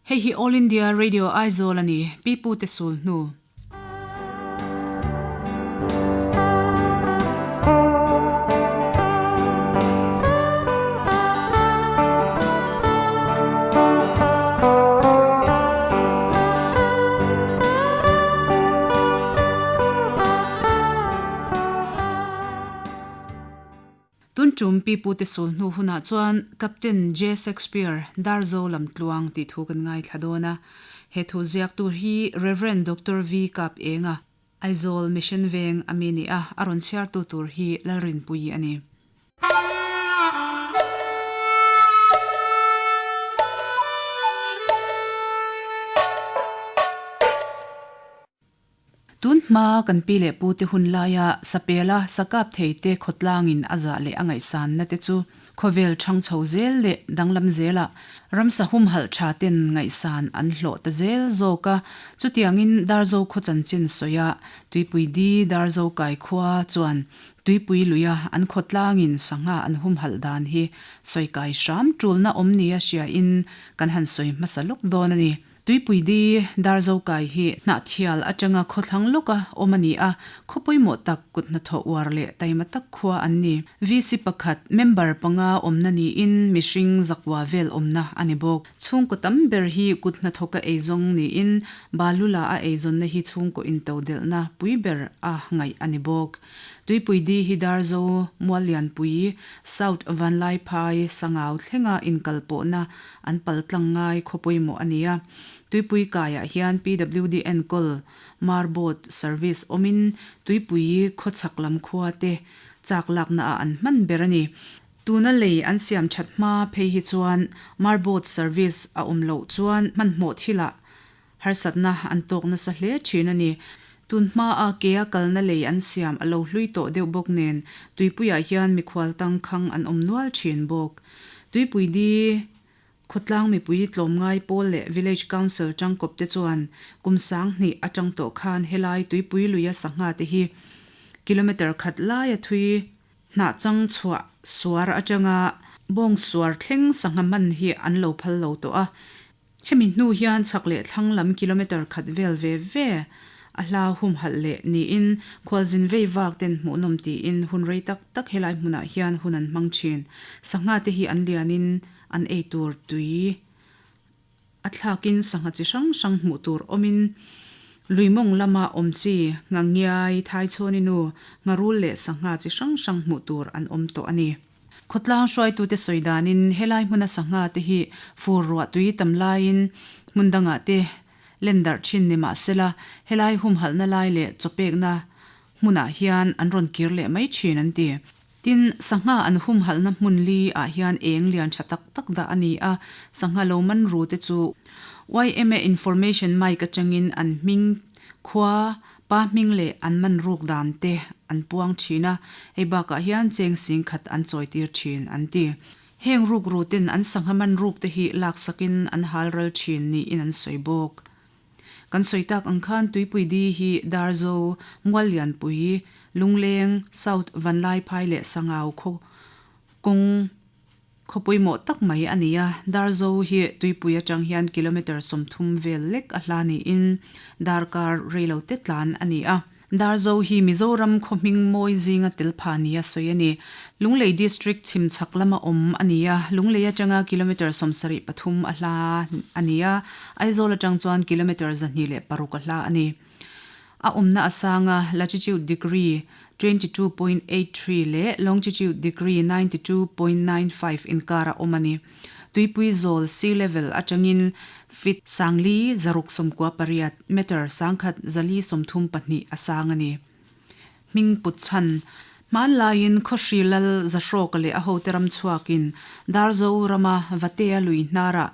Hei hi All India Radio Aizawl a ni, Pi Pu te sul hnu. Tun tum Pi Pute sul hnu hunah chuan Captain J. Shakespeare Darzo lam tluang tih thu kan ngaithla dawn a. He thu ziak tur hi Rev. Doctor V. Kap Enga, Aizawl Mission Veng a mi ni a, a rawn chhiartu tur hi Lalrinpuii a ni. Tun hma kan pi leh pute hun laia sapela sakap theite khawtlangin a zah leh a ngaihsanna te chu khawvel thang chho zel leh danglam zelah ramsa humhalh tha ten ngaihsan an hlawh ta zel zawk a. Chutiangin Darzo khaw chanchin sawia Tuipui Di Darzo kai khua chuan Tuipui luia an khawtlangin sangha an humhalh dan hi sawi kai hram tulna awm nia hriain kan han sawi hmasa lawk dawn a ni. Tuipui di Darzo kai hi Hnahthial atanga khawthlang lawka awm a ni a, khaw pawimawh tak kut hnathawh uar leh taima tak khua an ni. VC pakhat, member panga awmna niin mihring zakua vel awmna a ni bawk. Chhungkaw tam ber hi kut hnathawka eizawng niin Balula a eizawnna hi chhungkaw intodelhna pui ber a ngaih a ni bawk. Tuipui di hi Darzo, Muallianpui, South Vanlaiphai, Sangau thlenga inkalpawhna An pal tlang ngai khaw pawimawh a ni a. Tuipui kaiah hian PWD enkawl Marboat service awmin tuipui khawchhak lam khua te chak lakna ah an hman ber a ni. Tuna lei an siam that hma phei hi chuan Marboat service a awm loh chuan hmanhmawh thilah harsatna an tawk nasa hle thin a ni. Tun hmaa kea kalna lei an siam a lo hlui tawh deuh bawk nen tuipuiah hian mikhual tangkhang an awm nual thin bawk. Tuipui di khawtlang mipui tlawmngai pawl leh Village Council tangkawp te chuan kum 2000 atang tawh khan helai tuipui luia sangha te hi kilometre khat laia thui hnah chang chhuah suar atanga bawng suar thleng sangha man hi an lo phal lo tawh a. Hemi hnu hian chhak leh thlang lam kilometre khat vel ve ve a hla humhalh leh niin khualzin vei vak ten hmuhnawm tiin hun rei tak tak helai hmunah hian hun an hmang thin. Sangha te hi an lianin an ei tur tui a thlakin sangha chi hrang hrang hmuh tur awmin lui mawng lama awm chi Ngangiai, Thaichhawni nu, Ngharul leh sangha chi hrang hrang hmuh tur an awm tawh a ni. Khawtlang hruaitute sawi danin helai hmuna sangha te hi fur ruah tui tam laiin hmun dangah te len darh thin ni mah sela helai humhalhna lai leh chawpekna hmunah hian an rawn kir leh mai thin an ti. Tin, sangha an humhalhna hmun li ah hian eng lian tha tak tak dah a ni a, sangha lo man ru te chu yma Information Mic atangin an hming khua Pa hming leh an man ruk dan te an puang thin a, hei bakah hian cheng sing khat an chawi tir thin an ti. Heng ruk ru ten an sangha man ruk te hi laksakin an hal ral thin niin an sawi bawk. Kan sawi tak ang khan Tuipui Di hi Darzo, Muallianpui, Lungleng, South Vanlaiphai leh Sangau khaw kawng Khaw pawimawh tak mai a ni a, Darzo hi tuipui atang hian kilometre 30 vel lek a hla niin darkar reilo te tlan a ni a. Darzo hi Mizoram khaw hming mawi zinga tel pha nia sawi a ni. Lunglei District chhim chhak lama awm a ni a, Lunglei atanga kilometre 73 a hla a ni a, Aizawl atang chuan kilometre 206 a hla a ni. A awmna a sang a, latitude degree 22.83 leh longitude degree 92.95 inkar a awm a ni. Tuipui zawl, sea level, atangin feet 4,698, meter 1,432 a sang a ni. Hming put chhan, Hmanlaiin Khawhri Lal Zahrawka leh a hote ram chhuakin Darzo rama Vatea lui hnarah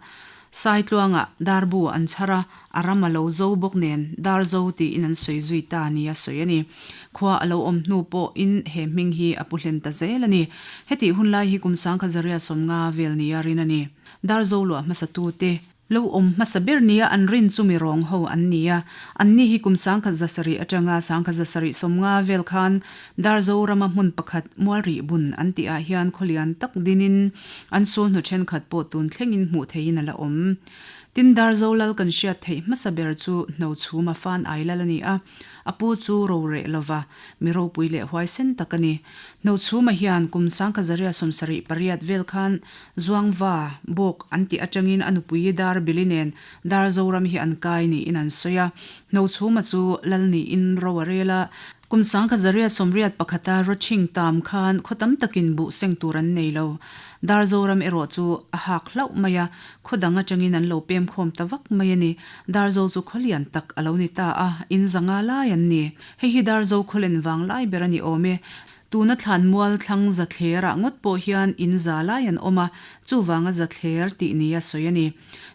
Saitluangah Darbu an chhar a, a ram a lo zo bawk nen Darzo tiin an sawi zui ta nia sawi a ni. Khua a lo awm hnu pawhin he hming hi a pu hlen ta zel a ni. Hetih hunlai hi kum 1950 vel nia rin a ni. Darzo luah hmasatute. Lo awm hmasa ber nia an rin chu mi rawng ho an ni a, anni hi kum 1700 atanga 1750 vel khan Darzo rama hmun pakhat Mualrih bun an tih ah hian khawlian tak dinin an sulhnu thenkhat pawh tun thlengin hmuh theihin a la awm. Tin, Darzo lal kan hriat theih hmasa ber chu Hnochhuma fan ai lal a ni a, a pu chu roreh lova, mi ropui leh huaisen tak a ni. Hnochhuma hian kum sangkhazaria 78 vel khan Zuangva, Bawk an tih atangin a nupui Darbili nen Darzo ram hi an kai niin an sawi a. Hnochhuma chu lal niin ro a rel a, Kum 1981 a Roching tam khan khaw tam takin buh seng tur an nei lo. Darzoram erawh chu a hak hlauh mai a, khaw dang atangin an lo pem khawm ta vak mai a ni. Darzo chu khaw lian tak a lo ni ta a, in zanga lai an ni. Hei hi Darzo khawlen vang lai ber a ni awm e. Tuna thlanmual thlang zathler ah ngawt pawh hian in za lai an awm a, chuvanga zathler tih nia sawi a ni.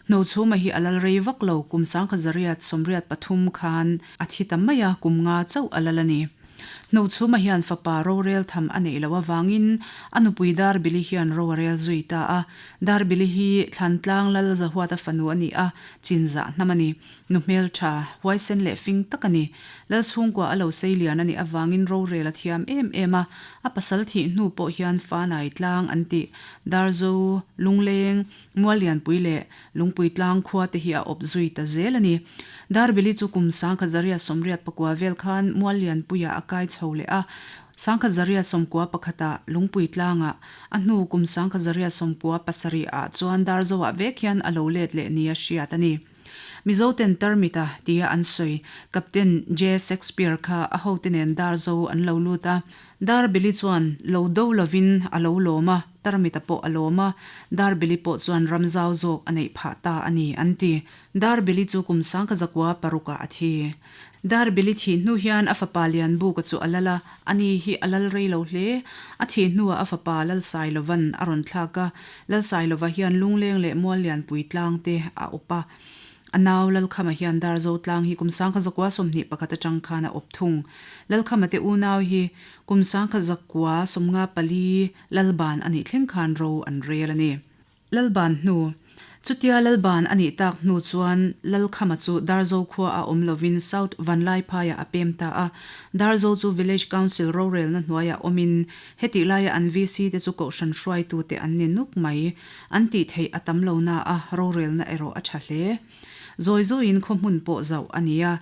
Hnochhuma hi a lal rei vak lo, kum 1983 khan a thi ta mai a, kum nga chauh a lal a ni. Hnochhuma hian fapa rorel tham a neih loh avangin a nupui Darbili hian ro a rel zui ta a. Darbili hi Thlantlang lal Zahuata fanu a ni a, chinzah hnam a ni. Nu hmeltha, huaisen leh fing tak a ni. Lal chhungkua a lo sei lian a nih avangin rorel a thiam em em a, a pasal thih hnu pawh hian Fanai tlang an tih, Darzo, Lungleng, Muallianpui leh Lungpui tlang khua te hi a awp zui ta zel a ni. Darbili chu kum 1989 vel khan Muallianpuiah a kai chho leh a, 1991 ah Lungpui tlangah, a hnu kum 1997 ah chuan Darzoah vek hian a lo let leh nia hriat a ni. Mizo ten Tarmita tia an sawi Captain J. Shakespeare kha a hote nen Darzo an lo lut a. Darbili chuan lo do lovin a lo lawm a, Tarmita pawh a lawm a, Darbili pawh chuan ram zau zawk a neih phah ta a ni an ti. Darbili chu kum 1906 ah a thi. Darbili thih hnu hian a fapa Lianbuka chu a lal a, ani hi a lal rei lo hle. A thih hnuah a fapa Lalsailovan a rawn thlak a, Lalsailova hian Lungleng leh Muallianpui tlang te a awp a. A nau Lalkhama hian Darzo tlang hi kum 1921 atang khan a awp thung. Lalkhama te unau hi kum 1954 Lalban a nih thleng khan ro an rel a ni. Lalban hnu. Chutia Lalban a nih tak hnu chuan Lalkhama chu Darzo khua a awm lovin South Vanlaiphaiah a pem ta a. Darzo chu Village Council rorelna hnuaiah awmin hetih laia an VC te chu kohhran hruaitute an ni nuk mai. An tih theih a tam lo na a, rorelna erawh a tha hle. Zawi zawiin khaw hmun pawh zauh a ni a.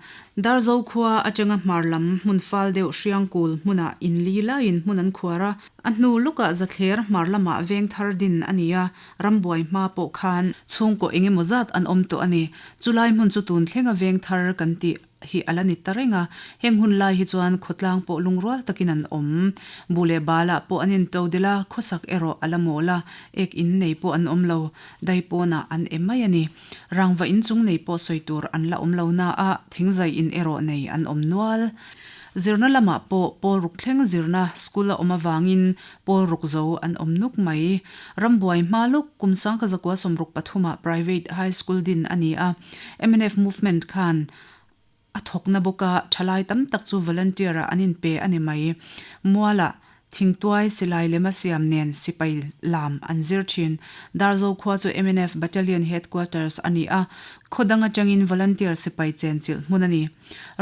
Darzo khua atanga hmar lam hmun fal deuh Hriangkul hmunah inli laiin hmun an khuar a. A hnu lukah Zathler hmar lamah veng thar din a ni a, rambuai hma pawh khan chhungkaw eng emaw zat an awm tawh a ni. Chulai hmun chu tun thlenga veng thar kan tih hi a la ni ta reng a, heng hun lai hi chuan khawtlang pawh lungrual takin an awm. Buh leh balah pawh an into dil a, khawsak erawh a la mawl a, ek in nei pawh an awm lo, daipawnah an e mai a ni. Rangva inchung nei pawh sawi tur an la awm lo na a, thingzai in erawh nei an awm nual. Zirna lamah pawh pawl ruk thleng zirna school a awm avangin pawl ruk zo an awm nuk mai. Rambuai hma lawk kum 1963 ah private high school din a ni a, mnf movement khan A thawkna bawka thalai tam tak chu volunteer ah an inpe a ni mai. Mualah thingtuai silai lema siam nen sipai lam an zir thin. Darzo khua chu mnf Battalion Headquarters a ni a, khaw dang atangin volunteer sipai chenchilh hmun a ni.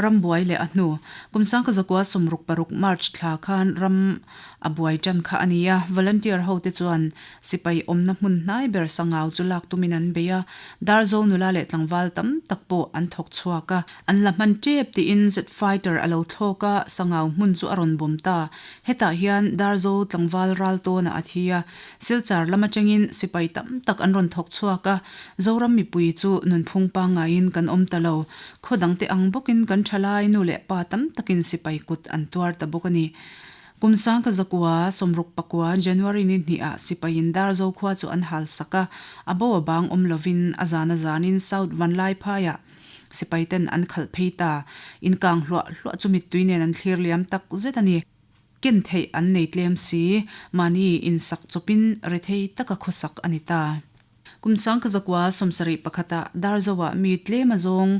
Rambuai leh a hnu. Kum 1966 March thla khan ram a buai tan kha a ni a, volunteer ho te chuan Sipai awmna hmun hnai ber Sangau chu lak tumin an bei a, Darzo nula leh tlangval tam tak pawh an thawk chhuak a. An la hman tep tiin Jet fighter a lo thlawk a, Sangau hmun chu a rawn bawm ta. Hetah hian Darzo tlangval ral tawnah a thi a, Silchar lam atangin sipai tam tak an rawn thawk chhuak a, Zoram mipui chu nunphung pangngaiin kan awm ta lo. Khaw dangte ang bawkin kan thalai nu leh pa tam takin sipai kut an tuar ta bawk a ni. Kum 1969 January ni hnihah sipaiin Darzo khua chu an hal sak a, a bo a bang awm lovin a zan a zanin South Vanlaiphaiah sipaiten an khalh phei ta. Inkang hluah hluah chu mittui nen an thlir liam tak zet a ni. Ken theih an nei tlem si, mahni insak chawpin rethei taka khawsak a ni ta. Kum 1971 ah Darzo-ah mi tlem a zawng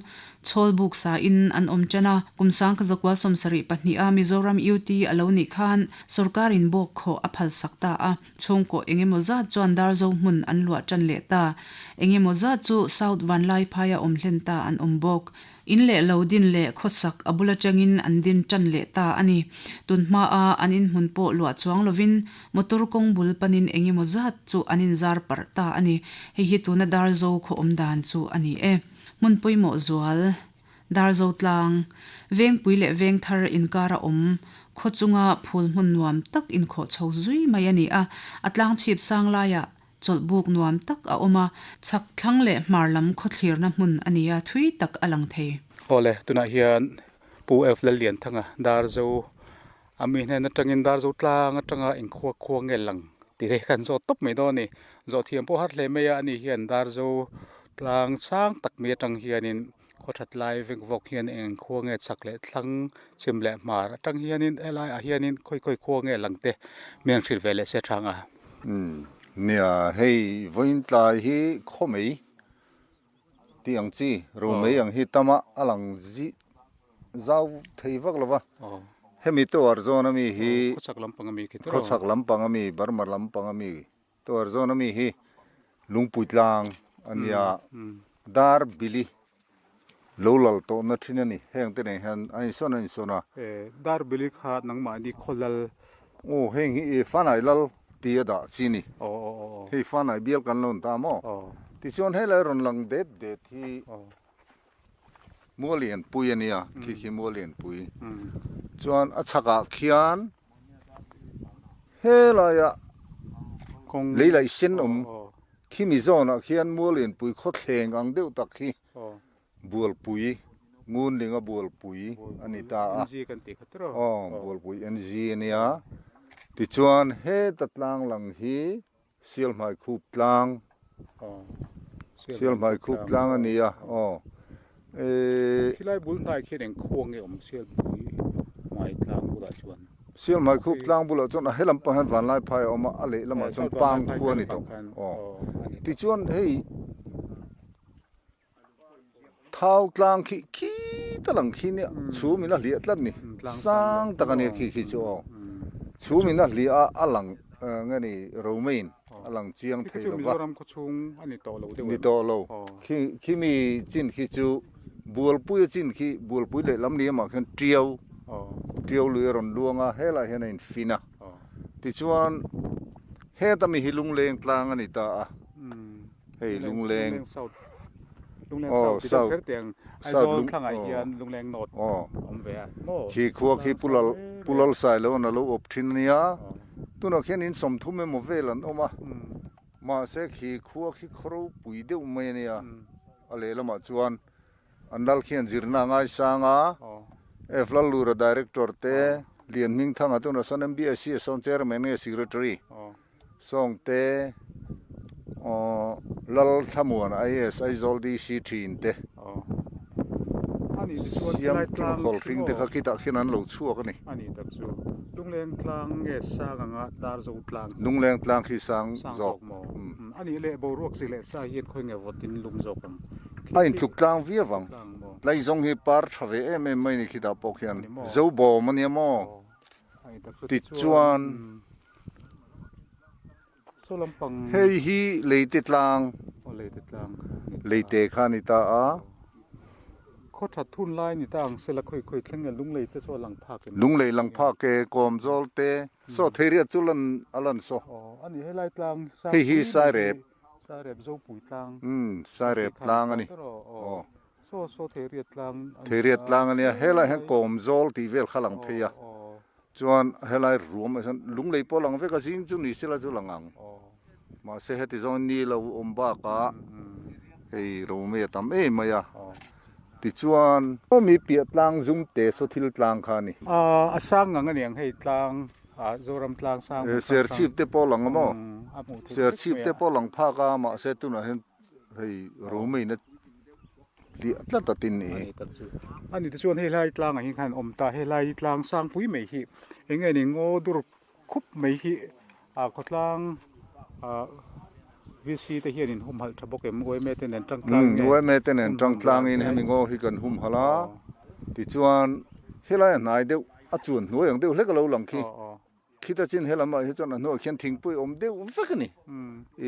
chhawl buk sa in an awm tan a. Kum 1972 ah Mizoram UT a lo nih khan sorkar in bawk khawh a phal sak ta a. Chhungkaw eng emaw zat chuan Darzo hmun an luah tan leh ta. Eng emaw zat chu South Vanlaiphai a awm hlen ta an awm bawk. In leh lo din leh khawsak a bul atangin an din tan leh ta a ni. Tun hmaa an inhmun pawh luah chuang lovin motor kawng bul panin eng emaw zat chu an inzar parh ta a ni. Hei hi tuna Darzo khaw awm dan chu a ni e. Hmun pawimawh zual, Darzo tlang, Vengpui leh Vengthar inkara awm, khaw chunga phul hmun nuam tak inkhawh chho zui mai a ni a. A tlang chhip sang laiah Chawlhbuk nuam tak a awm a, chhak thlang leh hmar lam khawthlirna hmun a ni a, thui tak a lang thei. Awle, tunah hian Pu F. Lallianthanga Darzo a mi hnen atangin Darzo tlang atanga inkhua khua nge lang tih hi kan zawt tawp mai dawn a ni. Zawh thiam pawh har hle mai a, ani hian Darzo tlang sang tak mai atang hianin khaw that lai vek vawk hian eng khua nge chhak leh thlang chhim leh hmar atang hianin helai ah hianin khawi khawi khua nge lang te mi an hrilh ve leh se thang a. Umm nia hei vawiin tlai hi khaw mai tih ang chi ro mai ang hi tama a lang zih zau thei vak lo va hemi tower zawn ami hi khawchhak lampang ami khi khawchhak lampang ami Burma lampang ami Tower zawn ami hi lungpui tlang a nia, dar bili lo lal tawhna thin a ni. Heng te nen hian a insawn a insawn a. Dar bili kha nangmahni khaw lal. Aw heng hi Fanai lal ti a dah chi ni. Hei Fanai bial kan lo ni ta maw? Tichuan helai rawn lang det det hi Mualianpui a nia, khi khi Mualianpui. Chuan a chhakah khian. Helaia lei laih sen awm khimi zawnah khian Mualianpui khawthleng ang deuh tak hi Bualpui, Ngunlinga Bualpui a ni ta a. Aw, Bualpui NG a nia. Tichuan heta tlang lang hi Sialhmai khup tlang Sialhmai khup tlang a ni a aw eehh. Khilai bul hnai khian eng khua nge awm Sialpui hmai tlang bulah chuan. Sialhmai khup tlang bulah chuan a helam pang hian Vanlai phai a awm a a lehlamah chuan Pang khua a ni tawh aw tichuan hei. Thau tlang khi khi ta lang khi nia chhum in a hliah tlat ni sang tak a nia khi khi chu aw chhum in a hliah a a lang nge ni romain a lang chiang thei lo va ni tawh lo khi khi mi chin khi chu bualpui a chin khi bualpui lehlam ni amah khian tiau tiau lui a rawn luang a helaiah hian a infin a tichuan heta mi hi lungleng tlang a ni ta a. Hei Lungleng Aw South South Lung Aw Khi khua khi Pu Lal Pu Lal Sailoan a lo awp thin a nia tunah khian in 30 emaw vel an awm a mahse khi khua khi khaw ropui deuh mai a nia a lehlamah chuan an lal khian zirna a ngaisang a F Lallura Director te Lian Hmingthanga tunah sawn MBSC a sawn Chairman nge Secretary. Sawngte, Aw, Lal Thlamuan IAS Aizawl DC thin te, Siam Kim Khawl hring te kha khitah khian an lo chhuak a ni. Lungleng tlang khi sang zawk. A intluk tlang viau ang. Tlaizawng hi par tha ve em em mai a ni khitah pawh khian. Zobawm a nia maw? Tichuan, hei hi leite tlang, leite kha a ni ta a. Lunglei lang phak e, Kawmzawl te, saw Theiriat chu lan a lan saw. Hei hi Sairep, umm Sairep tlang a ni. Aw. Saw saw Theiriat tlang a ni a. Theiriat tlang a nia. Helai hian Kawmzawl tih vel kha lang phei a. Chuan helai ruam ah hian lunglei pawh lang vek a, zing chu ni sela chu lang ang. Mahse heti zawng ni lo awm bakah hei Romei a tam em mai a. Tichuan. Aw mi piah tlang zum te saw thil tlang kha a ni. A sang ngang a niang hei tlang Zoram tlang sang. Serchhip te pawh lang a maw? Serchhip te pawh lang phak a, mahse tunah hian hei Romei na. Hliah tlat a tin i. A ni te chuan helai tlangah hian khan awm ta, helai tlang sangpui mai hi eng nge ni ngaw dur khup mai hi ah khawtlang ah VC te hian in humhalh tha bawk em UMA te nen tang tlang nge UMA te nen tang tlang in hemi ngaw hi kan humhalh a, tichuan helai a hnai deuh a chuan hnuai ang deuh hlek a lo lang khi. Khita chin helamah hi chuan a hnuaiah khian thingpui awm deuh vek a ni.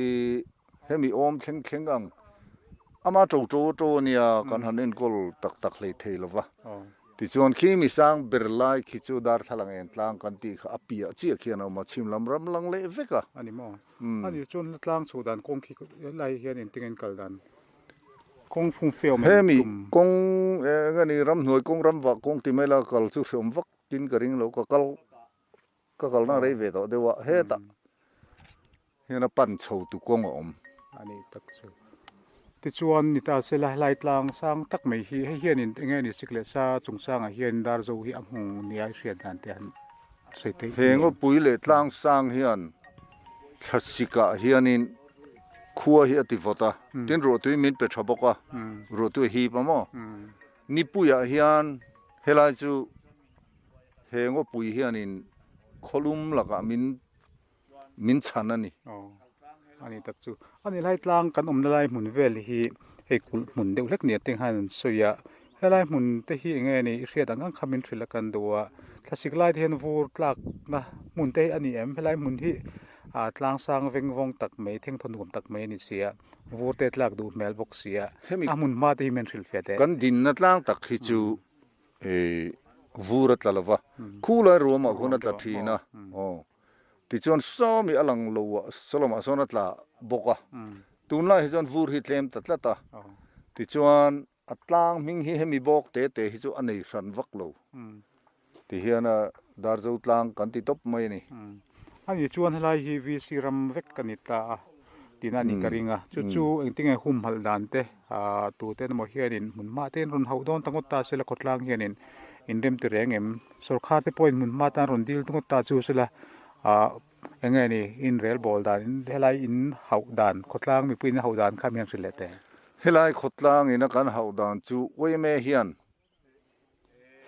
I hemi awm thleng thleng ang. Ama to to to a nia, kan han enkawl tak tak hlei thei lo va. Tichuan khi mi sang ber lai khi chu darthlalang en tlang kan tih kha a piah chiah khian a awm a, chhim lam ram lang leh vek a. A ni maw? A ni chuan tlang chhuh dan kawng khi lai hian engtin nge kal dan kawng fung fe awm em? Hemi kawng eng a ni ramhnuai kawng ramvah kawng ti mai la kal chu hreawm vak tin ka ring lo, ka kal Ka kalna rei ve tawh deuh a, hetah hian a pan chho tu kawng a awm. A nih tak chu. Tichuan ni ta sela helai tlang sang tak mai hi hei hianin eng nge ni sik leh sa chungchangah hian Darzo hi a nghawng nia i hriat dan te han sawi theih He ngawpui leh tlang sang hian thlasikah hianin khua hi a ti vawt a, tin ruahtui min pe tha bawk a, ruahtui a hip a maw? Nipuiah hian helai chu He ngawpui hianin khawlum lakah min min chhan a ni. Aw, a ni tak chu. A ni lai tlang kan awmna lai hmun vel hi hei kulh hmun deuh hlek nia te khan an sawi a. Helai hmun te hi eng nge ni i hriat ang ang kha min hrilh a kan duh a. Thlasik lai te hian vur tlakna hmun te hi a ni em? Helai hmun hi ah tlang sang veng vawng tak mai, thengthaw nuam tak mai a ni si a. Vur te tlak duh hmel bawk si a. A hmun hma te hi min hrilh fiah teh. Kan dinna tlang tak hi chu Ih vur a tla lo va, khu lai ruamah khawn a tla thin a, aw tichuan sawmi a lang lo a, sawlamah sawn a tla bawk a, tunlai hi chuan vur hi tlem ta tlat a, tichuan a tlang hming hi hemi bawk te te hi chu a nei hran vak lo ti hian a Darzo tlang kan ti tawp mai a ni. Ani chuan helai hi VC ram vek a ni ta a. Tina ni ka ring a, chu chu engtinge humhalh dan te tute emaw hianin hmun hma te in rawn hauh dawn ta ngawt ta sela khawtlang hianin in rem ti reng em? Sawrkhar te pawhin hmun hma tan rawn dil ngawt ta chu sela eng nge ni in rel bawl dan in helai in hauh dan khawtlang mipui in hauh dan kha mi han hrilh leh teh. Helai khawtlang ina kan hauh dan chu Uaime hian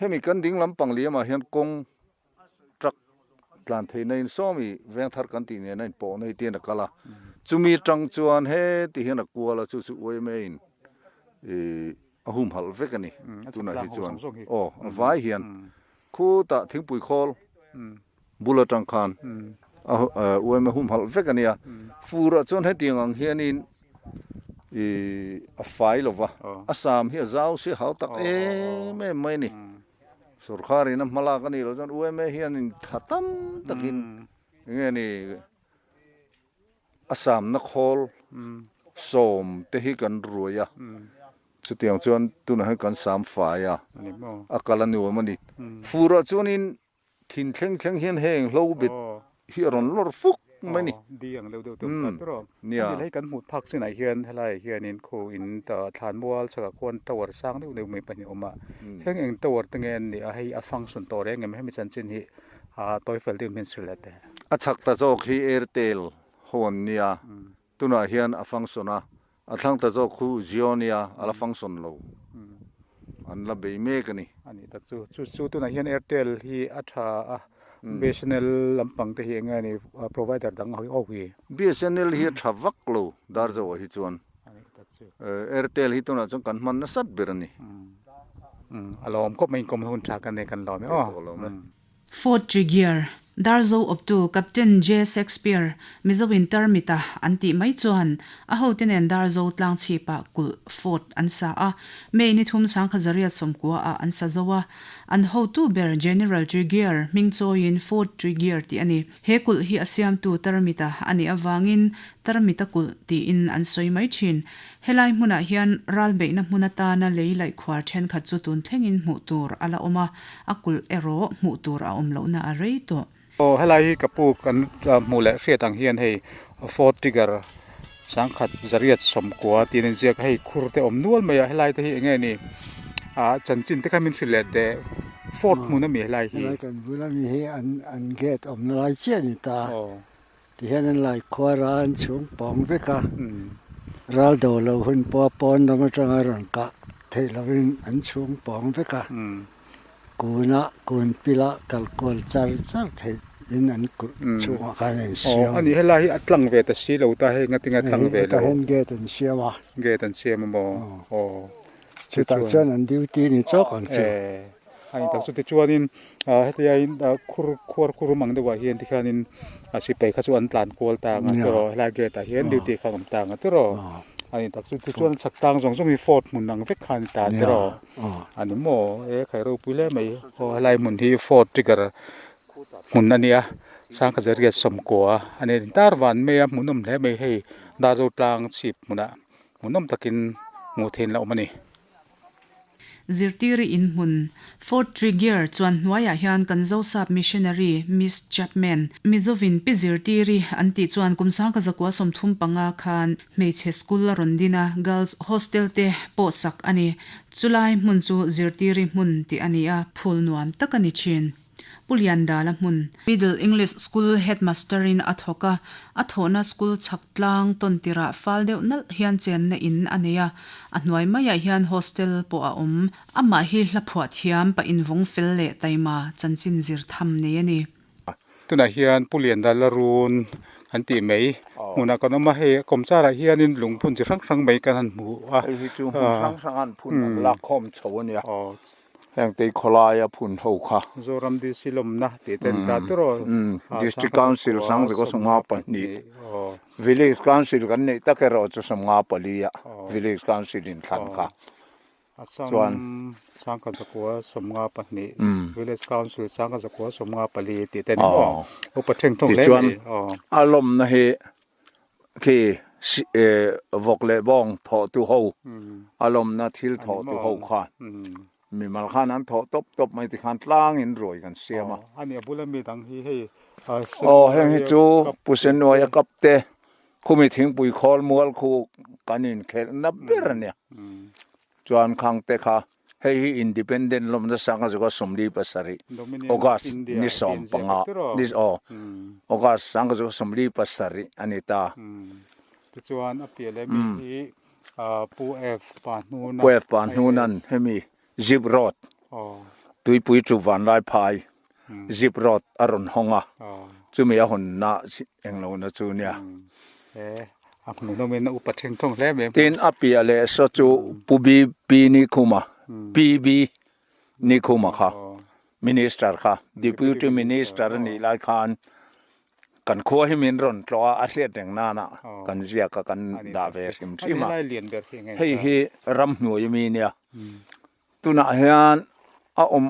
hemi kan ding lampang liamah hian kawng Truck tlan theihna in sawmi veng thar kan tih nen a inpawh na hi tian a kal a, chumi atang chuan heti hian a kual a, chu chu yma in ih a humhalh vek a ni tunah hi chuan aw a vai hian khutah thingpui khawl bul atang khan a yma humhalh vek a nia, furah chuan hetiang ang hianin ih a fai lo va, a sam hi a zau si hau tak em em mai a ni. Sorkar in a hma lak a nih loh chuan UMA hian in tha tam takin eng nge ni a samna khawl sawm te hi kan ruai a, chutiang chuan tunah hian kan sam fai a, a kal a nuam a ni. Furah chuanin thin thleng thleng hian heng hlo bet hi a rawn lawr fuk mai a ni. Di ang deuh deuh te awm ta tawh a. Nia. Hei kan hmuh phak chinah hian helaiah hianin khu in thlanmual chhakah khuan tower sang deuh deuh mai pahnih a awm a. Heng eng tower te nge an nih a, hei a function tawh reng em hemi chanchin hi tawi fel deuh hian hrilh leh teh. A chhak ta zawk hi Airtel ho an nia, tunah hian a function a, A thlang ta zawk khu Jio nia a la function lo. An la bei mek a ni. A nih tak chu. Chu chu tunah hian Airtel hi a tha a, BSNL lampang te hi eng nge ni provider dang ho hi? BSNL hi a tha vak lo Darzo ah hi chuan. A nih tak chu. Airtel hi tunah chuan kan hman nasat ber a ni. A lawm khawp mai inkawm hun tha kan nei kan lawm e aw. Fort Tregear, Darzo awptu Captain J. Shakespeare, Mizo in tarmita an tih mai chuan a hote nen Darzo tlang chhipah kulh, fort, an sa a. May ni thum sangkha zariat sawmkua ah an sa zo a. An hotu ber General Tregear hming chawiin Fort Tregear tih a ni. He kulh hi a siamtu tarmita a nih avangin Tarmita kulh tiin an sawi mai thin. Helai hmunah hian ralbeihna hmun atana lei laih khuar thenkhat chu tun thlengin hmuh tur a la awm a, a kulh erawh hmuh tur a awm lohna a rei tawh. Aw helai hi ka pu kan hmuh leh hriat ang hian hei Ford Trigger sangkhat zariat sawmkua tiin an ziak a, hei khur te awm nual mai a, helai te hi eng nge ni ah chanchin te kha min hrilh leh teh Ford hmun ami helai hi. Helai kan bula mi hi an gate awmna lai chiah a ni ta. Tihian an lai khuar a, an chhung pawng vek a, ral do lo hun pawha pawn lam atanga rawn kah theih lovin an chhung pawng vek a, kunah kun pilah kal kual char char theih in an kulh chhungah khan an siam. Aw, ani helai hi a tlang ve ta si lo ta hei ngatinge a tlang ve lo. Hetah hian gate an siam a. Gate an siam a maw? Aw. Chutah chuan an duty ni chawk ang chu. A in tak chu tichuanin hetia in khur khuar khur awm ang deuhah hian tikhianin sipai kha chu an tlan kual ta ang a tiraw helai gate ah hian duty kha an awm ta ang a tiraw. A ni tak chu tichuan chhak tlang zawng zawng hi fort hmun ang vek kha a ni ta tiraw a ni maw e khai ropui hle mai aw helai hmun hi fort trigger hmun a nia sangkhazaria sawmkua a ni tar van mai a hmuhnawm hle mai hei Darzo tlang chhip hmunah hmuhnawm takin hmuh theih in la awm a ni. Zirtiri inhmun, Fort Tregear chuan hnuaiah hian kan Zosap Missionary Miss Chapman, Mizovin Pi Zirtiri an tih chuan kum sangkazakua 35 khan hmeichhe school a rawn din a, Girls Hostel te pawh sak a ni. Chulai hmun chu Zirtiri hmun tih a ni a, phul nuam tak a ni thin. Pu Liandala hmun. Middle English School Headmaster in a thawk a, a thawhna school chhak tlang tawn tirah fal deuh nalh hian chenna in a nei a, a hnuai maiah hian hostel pawh a awm. Amah hi hla phuah thiam pa invawng fel leh taima chanchin zir tham nei a ni. Tunah hian Pu Liandala run an tih mai hmunah kan awm a, hei kawmcharah hianin lungphun chi hrang hrang mai kan han hmu a. Hei hi chu hmun hrang hrang an phun an lakkhawm chho a nia. Heng tei khawlaia phun ho kha. Zoram DC lawmna tih te an ta tur aw. District Council Sangzika 52, Village Council kan neih tak erawh chu 54 a Village Council in thlan kha. Chuan Sangkazakua 52, Village Council Sangkazakua 54 tih te ni maw? Upa theng thawng hle mai. Tichuan a lawmna hi khi vawk leh bawng thawh tu ho a lawmna thil thawh tu ho kha mimal khan an thawh tawp tawp mai tikhan tlang in ruai kan siam a. A nia bula mi dang hi hei Aw heng hi chu Pu Senuaia kap te khumi thingpui khawl mual khu kan inkhelh na ber a nia. Chuan khang te kha hei hi Independent lawmna sanga zuka 47 August ni 15 ni aw August sanga zuka 47 a ni ta. Tichuan a piah leh mi hi Pu F Pahnuna Pu F Pahnunan hemi Zip Road Tuipui chu Vanlaiphai Zip Road a rawn hawng a, chumi a hawnna englohna chu nia. A hmuhnawmin a upa theng thawng hle mai. Tin, a piah leh saw chu Pu BP Nikhuma, PB Nikhuma kha, Minister kha, Deputy Minister a nih lai khan kan khua hi min rawn tlawh a, a hriat reng nana kan ziak a, kan dah ve hrim hrim a. Hei hi ramhnuai ami nia. Tunah hian a awm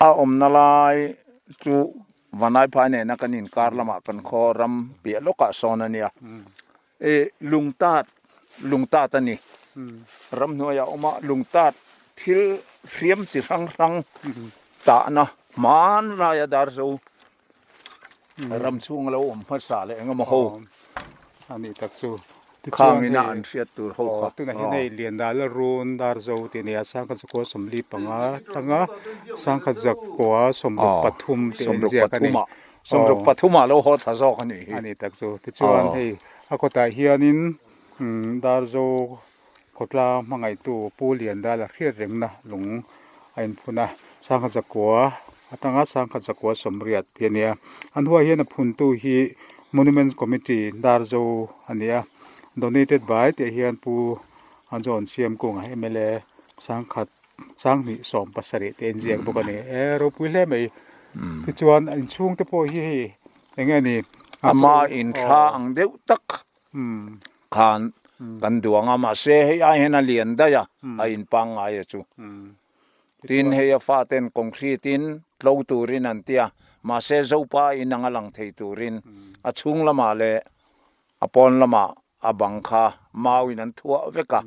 a awmna lai chu Vanaiphai nena kan inkar lamah kan khaw ram piah lawkah sawn a nia. Ih lungtat lungtat a ni. Ramhnuaiah a awm a, lungtat thil hriam chi hrang hrang tahna hmanlaia Darzo ram chhunga lo awm hmasa leh eng emaw ho a nih tak chu khang ina an hriat tur ho kha tunah hian hei Liandala run Darzo tih nia sangkhat zakua 45 atanga sangkhat zakua 63 tih a inziak a ni 63 ah lo haw thla zawk a nih hi a nih tak chu tichuan hei a kawtah hianin Darzo Khawtlang hmangaihtu Pu Liandala hriat rengna lung a inphun a, sangkhat zakua atanga sangkhat zakua 80 tih a ni a. A hnuaiah hian a phuntu hi Monument Committee Darzo a ni a, Donated by tih ah hian Pu John Siamkunga mla sangkhat sanghnih 17 tih a inziak bawk a ni. E ropui hle mai tichuan inchhung te pawh hi hei eng nge ni Ama inthla ang deuh tak khan kan duang a mahse hei ai hian a lian daih a a in pangngai a chu tin hei a faten concrete in tlo turin an ti a mahse zopa in anga lang thei turin a chhung lamah leh a pawn lamah a bang kha mau in an thuah vek a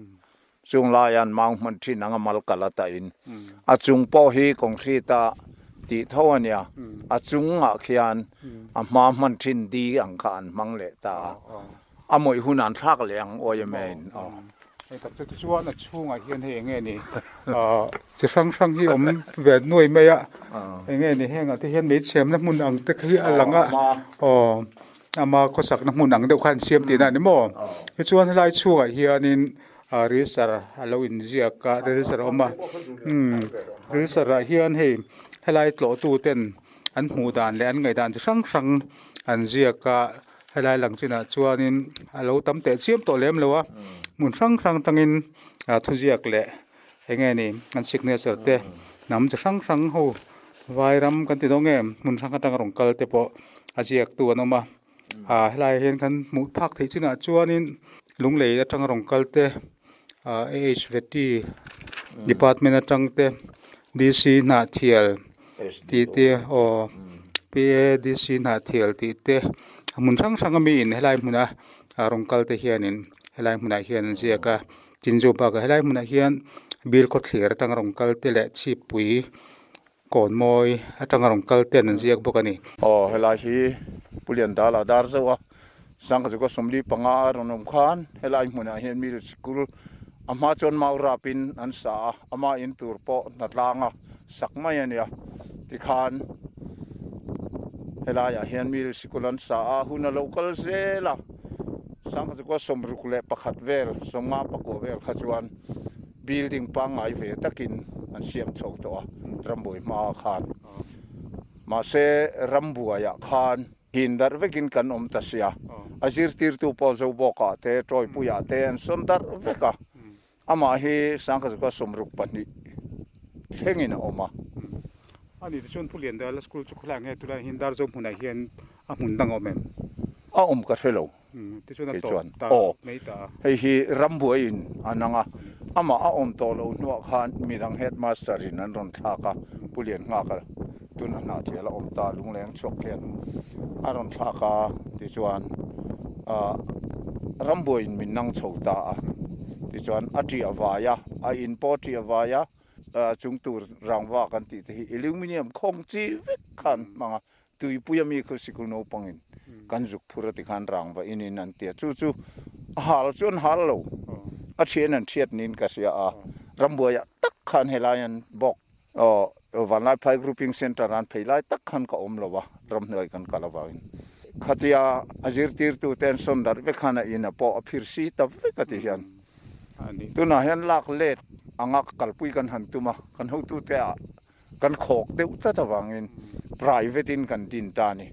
Chung laiah an mau hman thin ang a mal kal a tah in. A chung pawh hi concrete a tih tho a nia. A chungah khian a hma hman thin di ang kha an hmang leh ta a. A mawih hun an thlak leh ang awi em em. Hei tak chu tichuan a chhungah hian hei enge ni chi hrang hrang hi awm ve nuai mai a. Enge ni hengah te hian meichhemna hmun ang te khi a lang a. Aw ama khawsakna hmun ang deuh kha an siam tihna a ni maw. Tichuan helai chhungah hianin register a lo inziak a register a awm a umm register ah hian hei helai tlawh tu ten an hmuh dan leh an ngaih dan chi hrang hrang an ziak a helai lang chinah chuanin a lo tam teh chiam tawh lem lo a hmun hrang hrang atangin thuziak leh eng nge ni an signature te hnam chi hrang hrang ho vai ram kan ti dawn nge hmun hrang atanga rawn kal te pawh a ziak tu an awm a ah helaiah hian kan hmuh phak theih chinah chuanin. Lunglei atanga rawn kal te AHVT department atang te DC Hnahthial tih te aw PADC Hnahthial tih te hmun hrang hrang a mi in helai hmuna rawn kal te hianin helai hmunah hian an ziak a tin chu bakah helai hmunah hian bill khawthlir atanga rawn kal te leh chhipui Kawn mawi atanga rawn kal ten an ziak bawk a ni. Aw helai hi Pu Liandala dar zauh a, Sangkhazuka 45 a rawn awm khan helai hmunah hian middle sikul a hma chuan mau rapin an sa a, ama in tur pawh hnatlanga sak mai a nia. Tikhan helaiah hian middle sikul an sa a, hun a lo kal zel a, Sangkhazuka 61 vel, 54 vel kha chuan Building pangngai ve takin an siam chho tawh a, rambuai hmaah khan. Mahse, rambuaiah khan hin darh vekin kan awm ta sia. A zirtirtu pawh Zobawkah te, Tawipuiah te an sawn darh vek a. Amah hi Sangkhazuka 62 thlengin a awm a. A ni tichuan Pu Liandala School chu khawlai nge tunah hian Darzo hmunah hian a hmun dang a awm em? A awm ka hre lo. Tichuan a tawp ta mai ta a. Hei hi rambuaiin an ang a, amah a awm tawh loh hnuah khan midang headmaster in an rawn thlak a, Pu Lianngaka tuna Hnahthial a awm ta, Lungleng chhuak hian a rawn thlak a, tichuan rambuaiin min nang chho ta a, tichuan a ṭiah vai a, a in pawh a ṭiah vai a, chung tur rangva kan tih te hi aluminium khawng chi vek khan hmang a, Tuipuia mi khu sikul naupangin kan zuk phur a ti khan rangva in in an ti a, chu chu a hal chu an hal lo, a thian an thiat niin ka hria a, rambuaiah tak khan helai an bawk aw Vanlaiphai Grouping Centre an phei lai tak khan ka awm lo a, ramhnuai kan kal avangin khatia a zirtirtu te an sawn darh vek khan a in a pawh a phir si ta vek a ti hian tunah hian lak let anga kalpui kan han tum a, kan hotute ah Kan khawk deuh tlat avangin private in kan din ta a ni.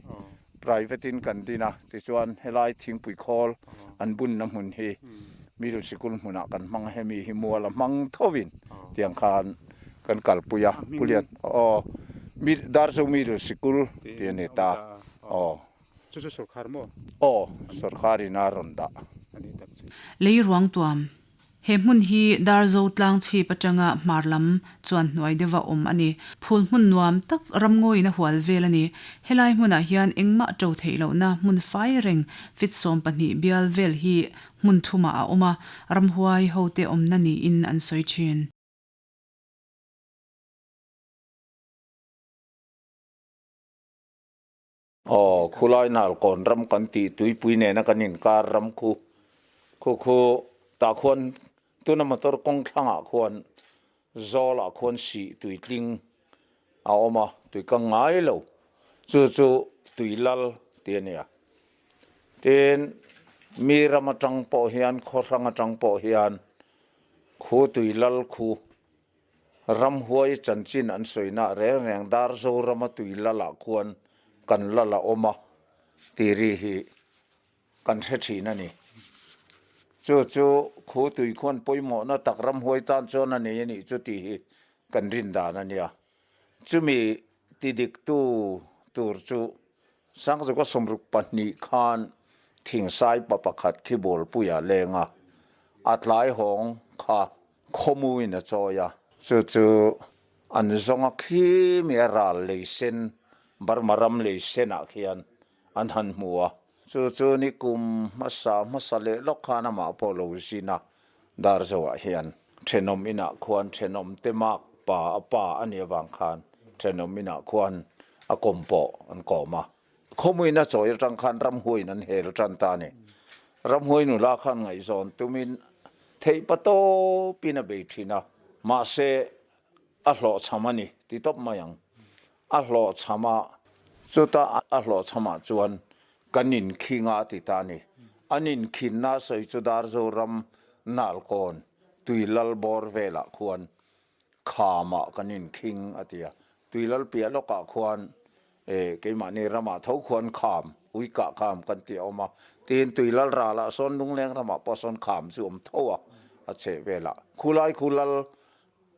Private in kan din a, tichuan helai thingpui khawl an bunna hmun hi middle sikul hmunah kan hmang a, hemi hi mual a hmang thovin tiang khan kan kalpui a. Pulian aw Darzo middle sikul tih a ni ta aw. Chu chu sorkar maw? Aw, sorkarin a rawn dah. Lei ruang tuam He hmun hi Darzo tlang chhip atanga hmar lam chuan hnuai deuha awm a ni. Phul hmun nuam tak ramngawiin a hual vel a ni. Helai hmunah hian engmah to theih lohna hmun fai reng fit 12 bial vel hi hmun thumah a awm a, ramhuai hote awmna niin an sawi thin. Aw, khulai Nalkawn ram kan tih tuipui nena kan inkar ram khu khu khu tah khuan tuna motor kawng thlangah khuan zawlah khuan sih tuitling a awm a, tui ka ngai lo chu chu tui lal tih a nia. Tin, mi ram atang pawh hian khaw hrang atang pawh hian khu tui lal khu Ramhuai chanchin an sawina reng reng Darzo rama tui lalah khuan kan lal a awm a tih ri hi kan hre thin a ni. Chu chu khu tui khuan pawimawhna tak ramhuai tan chuan a nei a nih chu tih hi kan rin dan a nia. Chumi ti diktu tur chu Sangzuka 62 khan thingsai pa pakhat khi bawlpuia leng a, a tlai hawng kha Khawmuin a chawi a, chu chu an zawnga khi mi a ral lei sen, Burma ram lei senah khian an han hmu a. Chu chu ni kum hmasa hmasa leh lawk khan amah pawh lo zin a, Darzoah hian thenawm inah khuan thenawm te mak pa a pa a nih avang khan thenawm inah khuan a kawm pawh an kawm a. Khawmuin a chawi atang khan ramhuaiin an hel tan ta a ni. Ramhuai nula khan ngaihzawn tumin theih pa tawpin a bei thin a, mahse a hlawhchham a ni ti tawp mai ang. A hlawhchham a, chuta a hlawhchhamah chuan kan inkhing a a ti ta a ni. An inkhinna a sawi chu Darzoram Nalkawn Tuilal bawr velah khuan khamah kan inkhing a ti a, Tuilal piah lawkah khuan E, keimahni ramah tho khuan kham, ui kah kham kan tih a awm a, tiin tui lal ralah sawn lungleng ramah pawh sawn kham chu awm tho a, a chheh velah. Khulai khu lal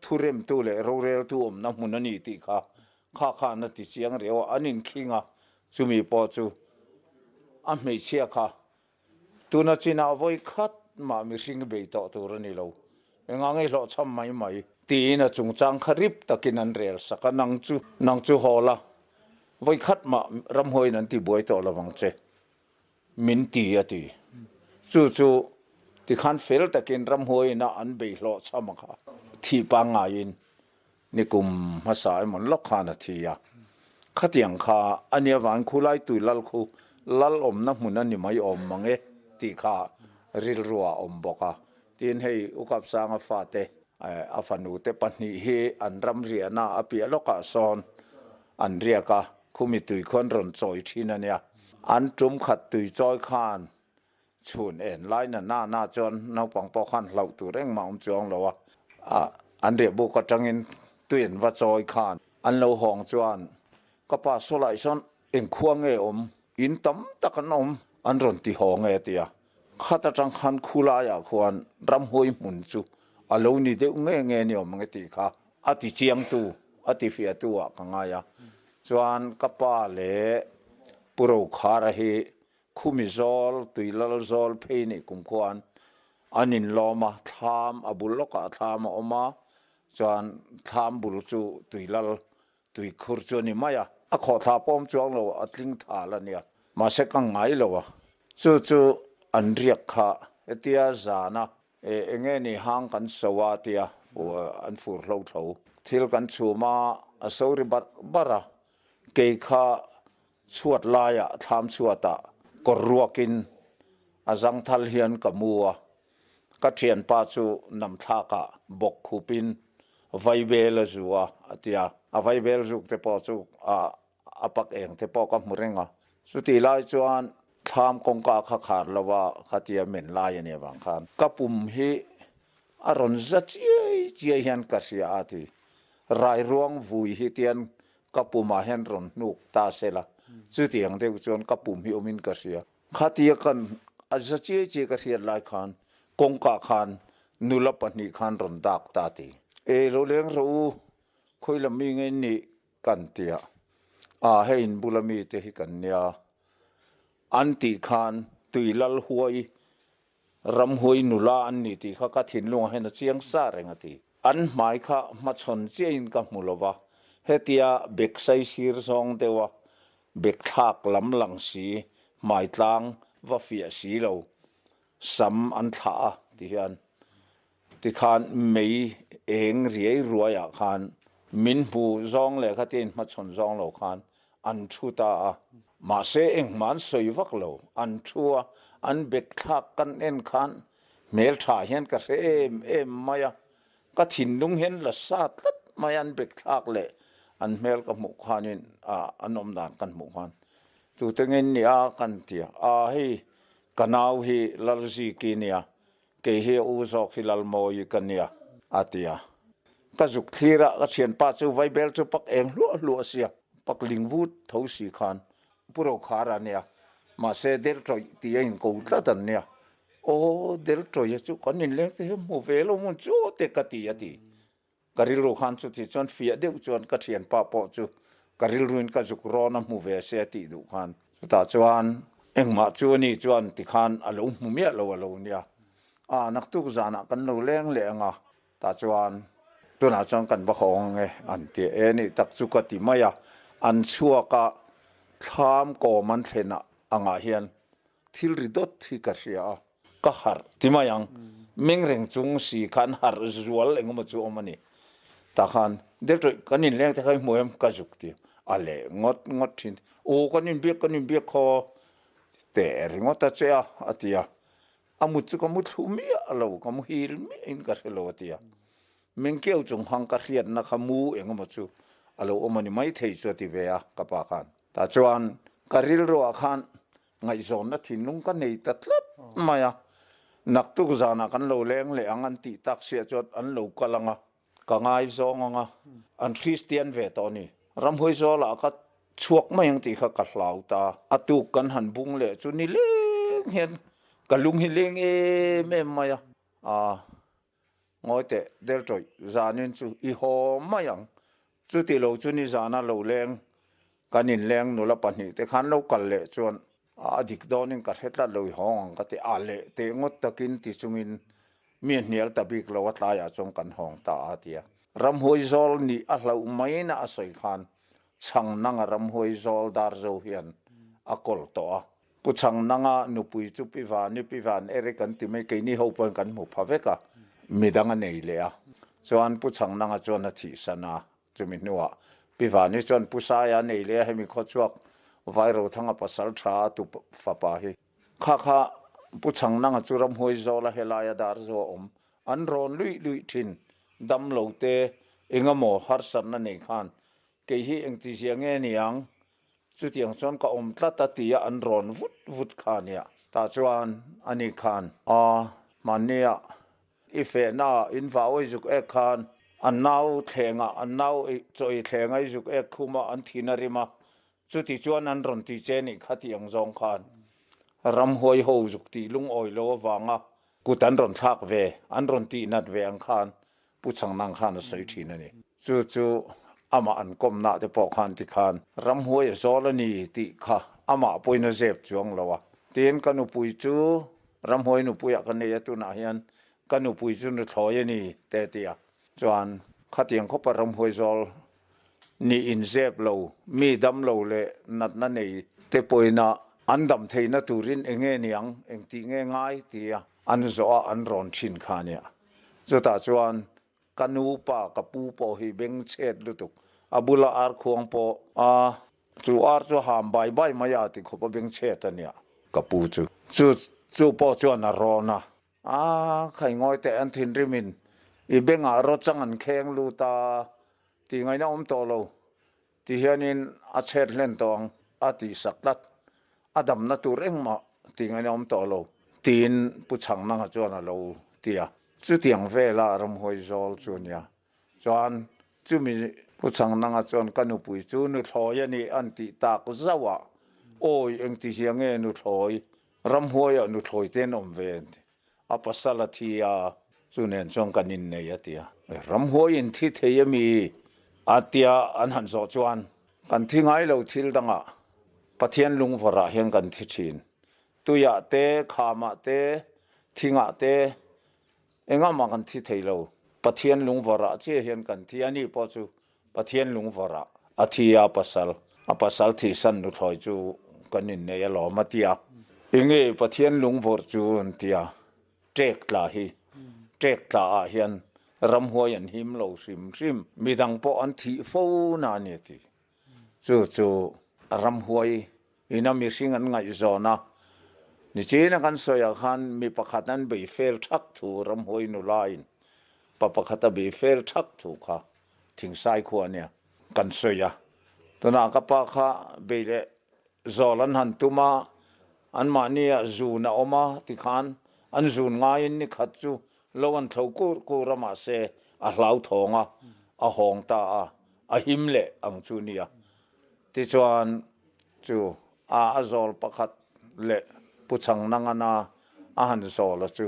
thuremtu leh roreltu awmna hmun a ni tih kha kha khan a ti chiang riau a, an inkhing a, chumi pawh chu a hmeichhia kha tuna chinah vawi khat mah mihring i bei tawh tur a ni lo, enga nge hlawhchham mai mai? Tiin a chungchang kha rip takin an rel sak a, nang chu, nang chu haw la, vawi khat mah ramhuaiin an ti buai tawh lo ang che, min ti a ti. Chu chu tikhan fel takin ramhuaiin a an bei hlawhchham a kha thih pangngaiin Nikum hmasa emaw lawk khan a thi a, khatiang kha a nia vang khulai tui lal khu lal awmna hmun a ni mai awm mang e tih kha rilru ah awm bawk a. Tin hei U Kapsanga fate a fanu te pahnih hi an ram riahna a piah lawkah sawn an riak a, khumi tui khuan rawn chawi thin a nia. An tum khat tui chawi khan Chhun en lai na na na chuan naupang pawh khan hlauh tur engmah awm chuang lo a, an riah buk atangin tui an va chawi khan an lo hawng chuan ka pa sawlai sawn engkhua nge awm, in tam tak an awm an rawn ti haw nge tia khat atang khan khulaiah khuan ramhuai hmun chu a lo ni deuh nge nge ni awm nge tih kha a ti chiangtu a ti fiahtu ah ka ngai a, chuan ka pa leh Pu Rokhara hi Khumi zawl, tuilal zawl phei nih kum khuan an inlawm a, thlam a bul lawkah thlam a awm a, chuan thlam bul chu tuilal tuikhur chu a ni mai a, a khawhthla pawh awm chuang lo, a tling thal a nia, mahse ka ngai lo a, chu chu an riak kha hetia zana e enge ni hang kan so a tia an fur hlo thlo thil kan chhum a, a so ri barh barh a, kei kha Chhuat laiah thlam chhuatah kawr ruakin a zangthal hian ka mu a, ka thianpa chu namthlakah bawk khupin vaibel a zu a, a ti a. A vaibel zuk te pawh chu a pak eng te pawh ka hmu reng a. Chutih lai chuan thlam kawngka kha khar lo a, khatia men lai a nih avang khan ka pum hi a rawn za chiai chiai hian ka hria a ti. Rairuang vui hi tian Ka pumah hian rawn hnuk ta se la, chutiang deuh chuan ka pum hi awmin ka hria. Khatia kan a za chiai chiai ka hriat lai khan kawngka khan nula pahnih khan rawn dak ta ti. E lo leng rawh u, khawi lam mi nge nih kan tia, a hei in bula mi te hi kan nia an tih khan tui lal huai Ramhuai nula an ni tih kha ka thinlungah hian a chiang sa reng a ti. An hmai kha hmachhawn chiahin ka hmu lo va, hetia bek sai sir zawng deuha bek thlak lam lang si, hmai tlang va fiah si lo, sam an thlah a ti hian tikhan mei eng riai ruaiah khan min hmu zawng leh khatia inhmachhawn zawng lo khan an thu ta a. Mahse engmah an sawi vak lo, an thu a, an bek thlak kan en khan hmeltha hian ka hre em em mai a, ka thinlung hian la sa tlat mai a, an bek thlak leh an hmel ka hmuh khanin an awm dan kan hmuh khan tute nge nia kan ti a, a hei ka nau hi Lalziki nia Kei hi a u zawk hi Lalmawi ka nia, a ti a. Ka zuk thlir a, ka thianpa chu vaibel chu pak eng hluah hluah sia, pak ling vut tho si khan Pu Rokhara a nia, mahse Deltawih tih a inko tlat an nia. Aw, Deltawih chu kan inleng te hian hmu ve lo hmun chu te ka ti, a ti. Ka rilru khan chuti chuan fiah deuh chuan ka thianpa pawh chu ka rilruin ka zuk rawn a hmu ve se a tih duh khan chutah chuan engmah chu ani chuan tikhan a lo hmu miah lo a lo nia. A naktuk zanah kan lo leng leh ang a, tah chuan tunah chuan kan va hawng ang e an ti e nih tak chu ka ti mai a, an chhuak a thlam kawm an thlen angah hian thil ri dawt hi ka hria a. Ka harh ti mai ang, meng reng chung si khan harh zual engemaw chu awm a ni. Tah khan Deltawih kan inleng te kha i hmu em? Ka zuk ti a leh ngawt ngawt thin. Aw kan inbiak kan inbiak khaw teh ringawt a che a, a ti a. A mut chu ka mu thlu miah lo, ka muhil miahin ka hre lo a ti a. Mengkeu chung hang ka hriatna kha mu engemaw chu a lo awm a ni maithei chu a ti ve a ka pa khan. Tah chuan ka rilruah khan Ngaihzawnna thinlung ka nei ta tlat mai a, naktuk zanah kan lo leng leh ang an tih tak siah chuan an lo kal ang a, ka ngaizawng ang a, an Kristian ve tawh a ni. Ramhuai zawlah ka chhuak mai ang tih kha ka hlau ta. A tuk kan han bung leh chu ni leng hian ka lung hi leng em em mai a, aa. Ngawi teh, Deltawih, zanin chu i haw mai ang. Chuti lo chu nizana lo leng, kan inleng nula pahnihte khan lo kal leh chuan A dik dawnin ka hre tlat lo i hawng ang ka ti a leh teh ngawt takin ti chungin mi a hnial ta bik lo a tlaiah chuan kan hawng ta a ti a. Ramhuai zawl nih a hlauh maiin a sawi khan chhang nanga ramhuai zawl dar zo hian a kawl tawh a. Pu chhang nanga nupui chu Pi Vani, Pi Van Eric an ti mai, keini ho pawhin kan hmu pha vek a, midang a nei leh a. Chuan Pu Chhang nanga chuan a thihsan a, Chumi hnuah Pi Vani chuan Pu Saia nei leh a hemi khawchhuak Vairothanga pasal tha a tu fapa hi. Kha kha Pu Chhangnanga chu ramhuai zawla helaia dar zo a awm. An rawn luih luih thin. Dam lo te engemaw harsatna nei khan kei hi engtizia nge niang? Chutiang chuan ka awm tlat a tia an rawn vut vut kha nia. Tah chuan ani khan a hmannia I fehna in vau i zuk ek khan an nau thlengah an nau chaw i thlenga i zuk ek khum a an thin a rim a, chuti chuan an rawn ti che nih kha tih ang zawng khan ramhuai ho zuk tih lungawi lo avanga kut an rawn thlak ve, an rawn tih nat ve ang khan Pu Chhangnang khan a sawi thin a ni. Chu chu amah an kawmna te pawh khan ti khan ramhuai a zawl a ni tih kha amah pawhin a zep chuang lo a. Tin, ka nupui chu Ramhuai nupuiah ka nei a, tunah hian ka nupui chu nuthlawi a ni te ti a. Chuan khatiang khawpa ramhuai zawl nih inzep lo, mi dam lo leh natna nei te pawhina an dam theihna turin eng nge niang, engtih nge ngai tia an zawh a an rawn thin kha a nia. Chutah chuan ka nu pa, ka pu pawh hi bengchhet lutuk, a bula arkhuang pawh a Chu ar chu ham bai bai mai a ti khawp a beng chhet a nia. Ka pu chu. Chu chu pawh chuan a rawn a. A khai ngawi teh an thinrimin i bengah rawchang an kheng lut a tih ngaihna awm tawh lo ti hianin a chhet hlen tawh ang a tih sak tlat. A damna tur engmah tih ngaihna awm tawh lo tiin Pu Chhangnanga chuan a lo ti a. Chutiang vela ramhuai zawl chu a nia. Chuan chumi Pu Chhangnanga chuan ka nupui chu nuthlawi a nih an tih tak zauh a, awi engti hia nge nuthlawi, ramhuaiah nuthlawi te an awm ve an ti. A pasal a thi a, chu nen chuan kan innei a ti a. Ramhuai in thi thei ami? A tia an han zawh chuan kan thi ngai lo thil dangah Pathian lungvawrah hian kan thi thin. Tuiah te, khamah te, thingah te, Engah mah kan thi thei lo. Pathian lungvawrah chiah hian kan thi. Ani pawh chu Pathian lungvawrah a thi a, pasal, a pasal thihsan nuthlawi chu kan innei alawm a ti a. Enge Pathian lungvawrh chu an ti a, ṭek tla hi. Ṭek tla ah hian ramhuai an him lo hrim hrim. Midang pawh an thih fo na a ni a ti. Chu chu ramhuai ina mihring an ngaihzawn a, nichina kan sawiah khan mi pakhat an bei fel thak thu ramhuai nulain pa pakhat a bei fel thak thu kha Thingsai khua ania kan sawi a. Tunah ka pa kha bei leh zawl an han tum a, anmahnia zun a awm a tikhan an zun ngaiin ni khat chu lo an thlo kur kur a mahse a hlauthawng a, a hawng ta a, a him leh ang chu nia. Tichuan chu a a zawl pakhat leh Pu Chhangnangana a han zawl a chu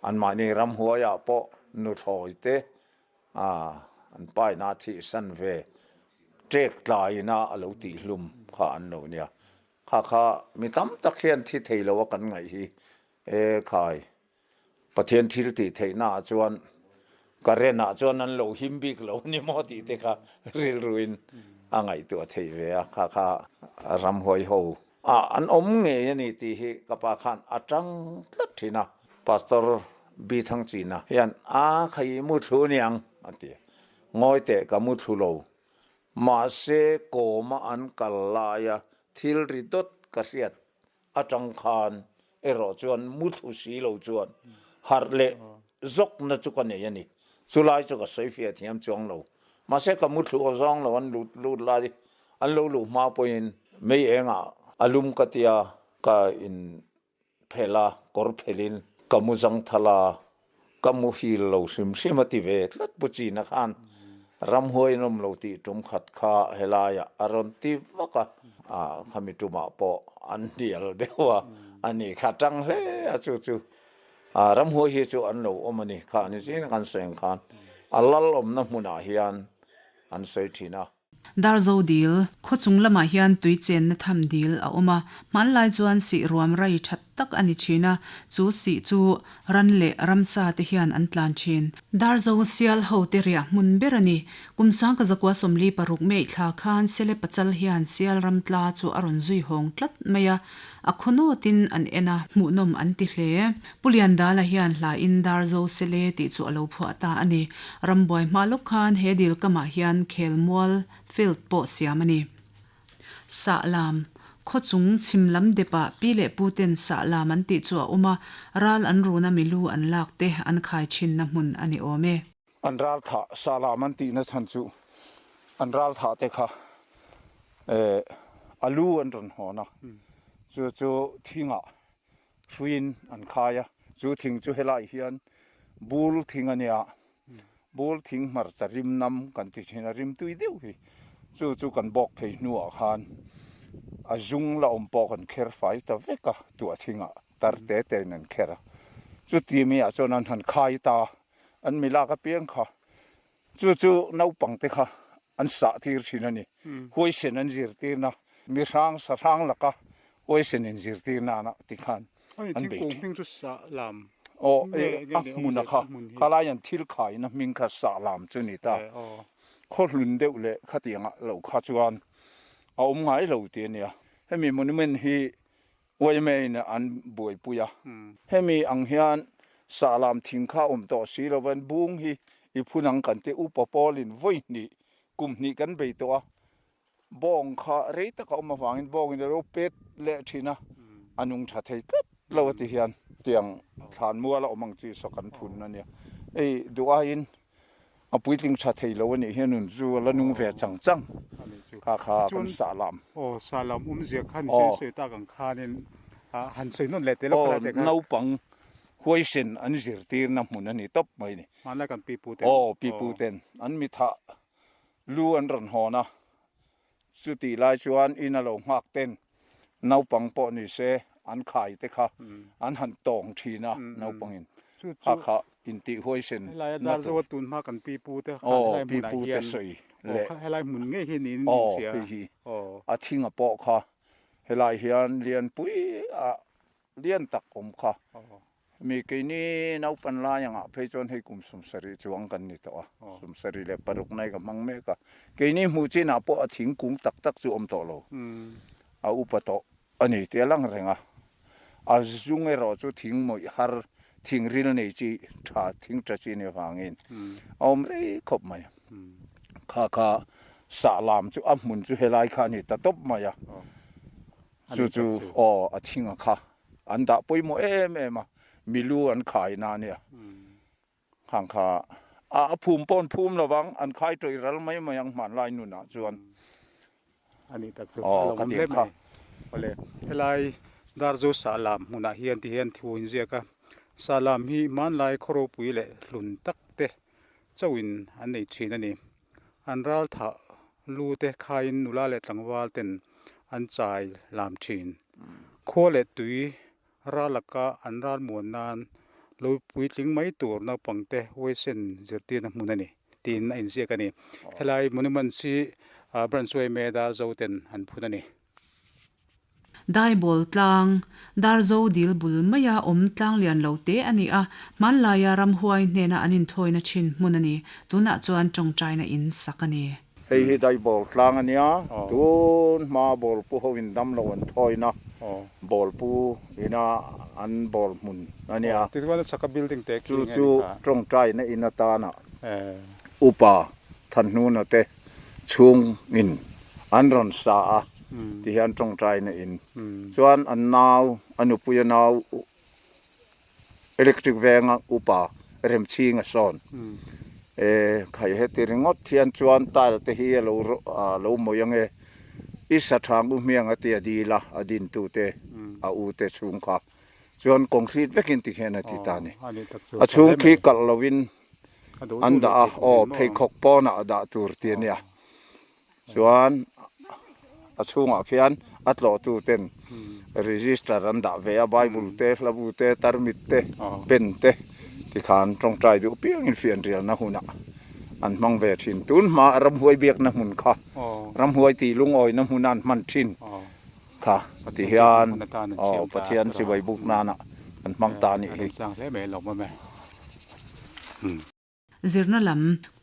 anmahni ramhuaiah pawh nuthlawi te a an paina thihsan ve ṭek tlaina a lo tihhlum kha an lo nia. Kha kha mi tam tak hian thi thei lo a kan ngaih hi e khai. Pathian thil tih theihna ah chuan current ah chuan an lo him bik lo ni maw tih te kha rilruin a ngaihtuah theih ve a, kha kha ramhuai ho ah an awm ngei a ni tih hi ka pa khan a tang tlat thin a. Pastor Bi Thangchina hian a kha i muthlu aniang a ti a, ngawi teh ka muthlu lo, mahse kawma an kal laia thil ri dawt ka hriat Atang khan erawh chuan muthlu si lo chuan harh leh zawkna chu ka nei a ni. Chulai chu ka sawi fiah thiam chuang lo. Mahse ka muthlu aw zawng lo an lut lut lai an lo luh hma pawhin mei engah a lum ka tia ka in phelh a, kawr phelhin ka mu zang thal a, Ka muhil lo hrim hrim a ti ve tlat Pu China khan ramhuai an awm lo tih tum khat kha helaiah a rawn ti vak a, khami tumah pawh an hnial deuh a, a ni kha tang hle a chu chu ramhuai hi chu an lo awm a ni kha ni zing a kan sawi ang khan a lal awmna hmunah hian an sawi thin a. Darzo dil, khaw chung lamah hian tui chenna tham dil a awm a, hmanlai chuan sih ruam rai that tak a ni thin a, chu sih chu ran leh ramsa te hian an tlan thin. Darzo sial ho te riah hmun ber a ni. Kum sangka zakua 46 May thla khan Sele Pachal hian sial ram tla chu a rawn zui hawng tlat mai a, a khaw nawtin an en a, hmuhnawm an ti hle. Pu Liandala hian hlain Darzo Sele tih chu a lo phuah ta a ni. Rambuai hma lawk khan he dil kamah hian khelmual, field, pawh siam a ni. Sahlam, Khaw chung chhim lam depah pi leh pu ten sahlam an tih chu a awm a, ral an runa milu an lak te an khai thinna hmun a ni awm e. An ral thah sahlam an tihna chhan chu an ral thah te kha a lu an rawn hawn a, chu chu thingah hruiin an khai a, chu thing chu helai hian bul thing a nia, Bul thing hmarcha rim nam kan ti thin a, rim tui deuh hi chu chu kan bawk phei hnuah khan a zung la awm pawh kan kher fai ta vek a, tuah thingah tar te te in an kher a, chuti mi ah chuan an han khai ta, an mi lak apiang kha chu chu naupang te kha an sah tir thin a ni, huaisen an zirtirna mi hrang sa hrang laka huaisen in zirtir nana ti khan an bei thin. Aw e a hmuna kha khalai an thil khaina hming kha sah lam chu ni ta, khaw hlun deuh leh khatianga lo kha chuan a awm ngai lo ti a nia, hemi monument hi Uaimeiin an buaipui a. Hemi ang hian sahlam thing kha awm tawh si lovin bung hi i phun ang kan ti upa pawlin vawi hnih kum hnih kan bei tawh a, bawng kha rei tak a awm avangin bawngin a lo pet leh thin a, a nung tha thei tlat lo a ti hian tiang thlan mual a awm ang chi saw kan phun a nia. Hei duh aiin A puitling tha thei lo a nih hian nun chu a la nung ve chang chang kha kha kan sahlam. Aw sahlam awmzia kha ni sen sawi tak ang khanin han sawi nawn leh tel a khalai te kha. Aw naupang huaisen an zirtirna hmun a ni tawp mai ni. Hmanlai kan pipu ten. Aw pipu ten an mithah lu an rawn hawn a. Chutih lai chuan in a lo nghak ten naupang pawh ni se an khai te kha an han tawng thin a naupangin kha kha intih huaisen na tur. Aw pipu te sawi leh aw hei hi a thinga pawh kha helai hian lianpui ah lian tak awm kha. Mi keini naupan lai angah phei chuan hei kum 76 chuang kan ni tawh a, 76 nai ka hmang mek a. Keini hmuh chinah pawh a thingkung tak tak chu awm tawh lo, a upa tawh a ni tih a lang reng a. A zung erawh chu thing mawih har, thing ril nei chi tha, thing tha chi ni avangin a awm rei khawp mai. Kha kha sahlam chu a hmun chu helai kha a ni ta tawp mai a. Chu chu aw a thinga kha an dah pawimawh em em a, milu an khai na ania. Khang kha a phum pawh an phum lo vang, an khai tawih ral mai mai ang hmanlai nunah chuan. A nih tak chu a lo awm hle mai. Awle helai Darzo Sahlam hmunah hian ti hian thu in ziak a, Sahlam hi hmanlai khaw ropui leh hlun tak te chauhin an nei thin a ni. An ral thah lu te khaiin nula leh tlangval ten an chai lam thin. Khua leh tui ral laka an ral muan nan lo puitling mai tur naupang te huaisen zirtirna hmun a ni tiin a inziak a ni. Helai monument hi Branch yma Darzo ten an phun a ni. Daibawl tlang, Darzo dil bul maia awm tlang lian lo te a ni a, hmanlaia ramhuai hnena an inthawina thin hmun a ni. Tunah chuan tawngtaina in sak a ni. Hei hi Daibawl tlang a nia, tun hma bawlpu ho in dam lo an thawina bawlpu ina an bawl hmun a nia. Chu chu tawngtaina in atana upa Thanhnuna te chhung in an rawn sa a ti hian tawngtaina in chuan an nau a nupui a nau electric venga upa remchhing a sawn e khai heti ringawt hian chuan tile te hi a lo lo mawi ange i sa thang u hmiang a ti a dil a a din tu te a u te chhung kha chuan concrete vekin ti hian a ti ta a ni a chhung khi kalh lovin An dah a, aw pheikhawk pawnah a dah tur ti a nia. Chuan a chhungah khian a tlawhtu ten register an dah ve a, Bible te, hlabu te, tarmit te, pen te tikhan tawngtai duh piangin fianrialna hunah. an hmang ve thin. Tun hma ramhuai biakna hmun kha ramhuai tih lungawina hmuna an hman thin kha ti hian aw Pathian chibai buk nana an hmang ta a nih hi. Zirna lam,